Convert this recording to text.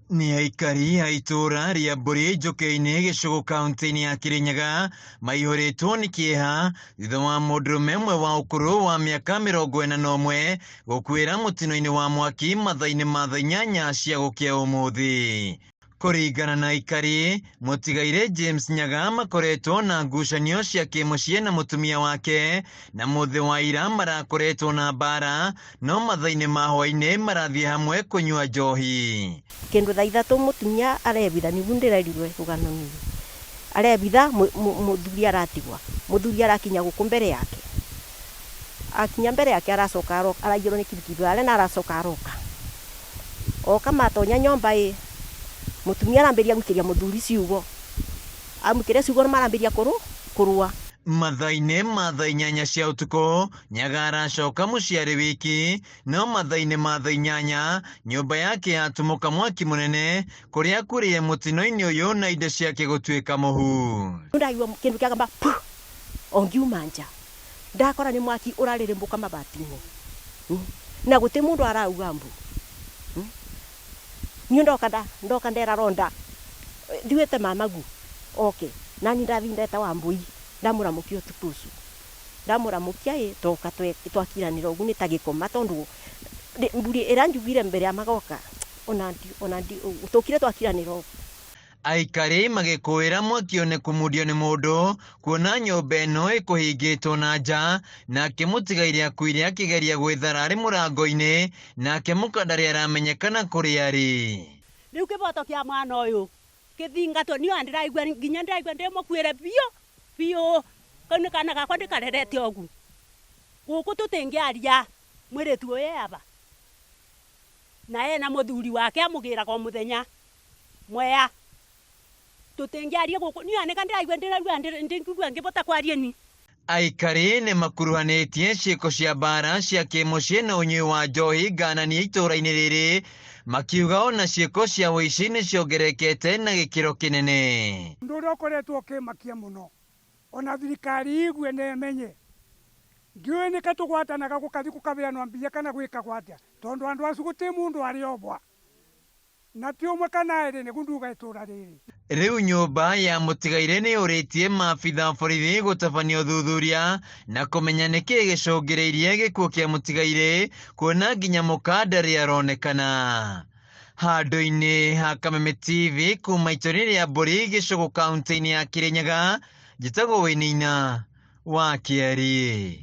Nĩ aikari a itũũra rĩa Mbũri Njũkĩ-inĩ Gĩcũgũ kaunti-inĩ ya Kĩrĩnyaga maihũrĩtwo nĩ kĩeha thutha wa mũndũrũme ũmwe wa ũkũrũ wa mĩaka 41 gũkuĩra mũtino-inĩ wa mwaki mathaa-inĩ ma thaa 8 cia gũkĩa ũmũthĩ. Kũringana na aikari, mũtigairĩ James Nyaga makoretwo na ngucanio cia kĩmũciĩ na mũtumia wake na mũthĩ wa ira marakoretwo na mbara no mathaa-inĩ ma hwaĩ-inĩ marathiĩ hamwe kũnyua njohi. Kĩndũ thaa 3 mũtumia arebitha nĩguo ndĩrerirwe rũgano niĩ arebitha mũthuri aratigwa mũthuri arakinya gũkũ mbere yake akinya mbere yake aracoka araiyũrwo nĩ kibikibi arĩa na aracoka aroka oka matonya nyomba ĩ mũtumia arambĩrĩria gwikĩria mũthuri ciugo amwikĩria ciugo marambĩrĩria kũrũa. Mathaa-inĩ ma thaa 8 cia ũtukũ Nyaga aracoka mũciĩ arĩ wiki no mathaa-inĩ ma thaa 8 nyũmba yake yatumũka mwaki mũnene kũrĩa akuĩrĩire mũtino-inĩ ũyũ na indo ciake gũtuĩka mũhu. Ndaigua kĩndũ kĩagamba pu o ngiuma nja ndakora nĩ mwaki ũrarĩrĩmbũka mabati-inĩ na gũtirĩ mũndũ arauga mbu. Niĩ ndoka ndera ronda thiwĩte mamagu oke nani ndathi ndeta Wambui ndamũramũkia ũtukũ ũcio ndamũramũkia ĩ toka twakiranĩra ũguo nĩ ta gĩkoma tondũ mburi ĩrĩa njugire mbere ya magoka ona tũkire twakiranĩra ũguo. Aikari magĩkũĩra mwaki one kũmundio nĩ mũndũ kuona nyũmba ĩno ĩkũhingĩtwo na nja nake mũtigairĩ akuire akĩgeria gwĩthara arĩ mũrango-inĩ nake mũka ndarĩ aramenyekana kũrĩa arĩ. Rĩu kĩboto kĩa mwana ũyũ kĩthingatwo niĩ ndĩraigua nginya ndĩraigua ndĩmũkuĩre biũ biũ kau nĩ kana gakwa ndĩkarerete ũguo gũkũ tũtingĩaria mwĩrĩtu ũyũ e aba na ena mũthuri wake amũgĩraga o mũthenya mwea tũtingĩaria gũkũ niĩ nĩka ndĩraigua ndĩraigua ndĩngĩigua ngĩbota kwaria ni. Aikari nĩ makuruhanĩtie ciĩko cia mbara cia kĩmũciĩ na ũnyui wa njohi ngananie itũũra-inĩ rĩrĩ makiuga ona ciĩko cia ũici nĩ ciongererekete na gĩkĩro kĩnene. Ũndũ ũrĩa ũkoretwo ũkĩmakia mũno ona thirikari igue na ĩmenye ndiũĩ nĩka tũgwatanaga gũkathi gũkabeanwa mbia kana gwĩkagwo atĩa tondũ andũ acu gũtirĩ mũndũ arĩ obwa na ti ũmwe kana erĩ nĩguo nduga itũũra rĩrĩ. Rĩu nyũmba ya mũtigairĩ nĩ yũrĩtie maabitha borithi gũtabania ũthuthuria na kũmenya nĩkĩĩ gĩcũngĩrĩirie gĩkuũ kĩa mũtigairĩ kuona nginya mũka ndarĩ aronekana. Handũ-inĩ ha Kameme TV kuma itũũra rĩa Mbũri Gĩcũgũ kaunti-inĩ ya Kĩrĩnyaga njĩtagwo Wĩnina wa Kĩeri.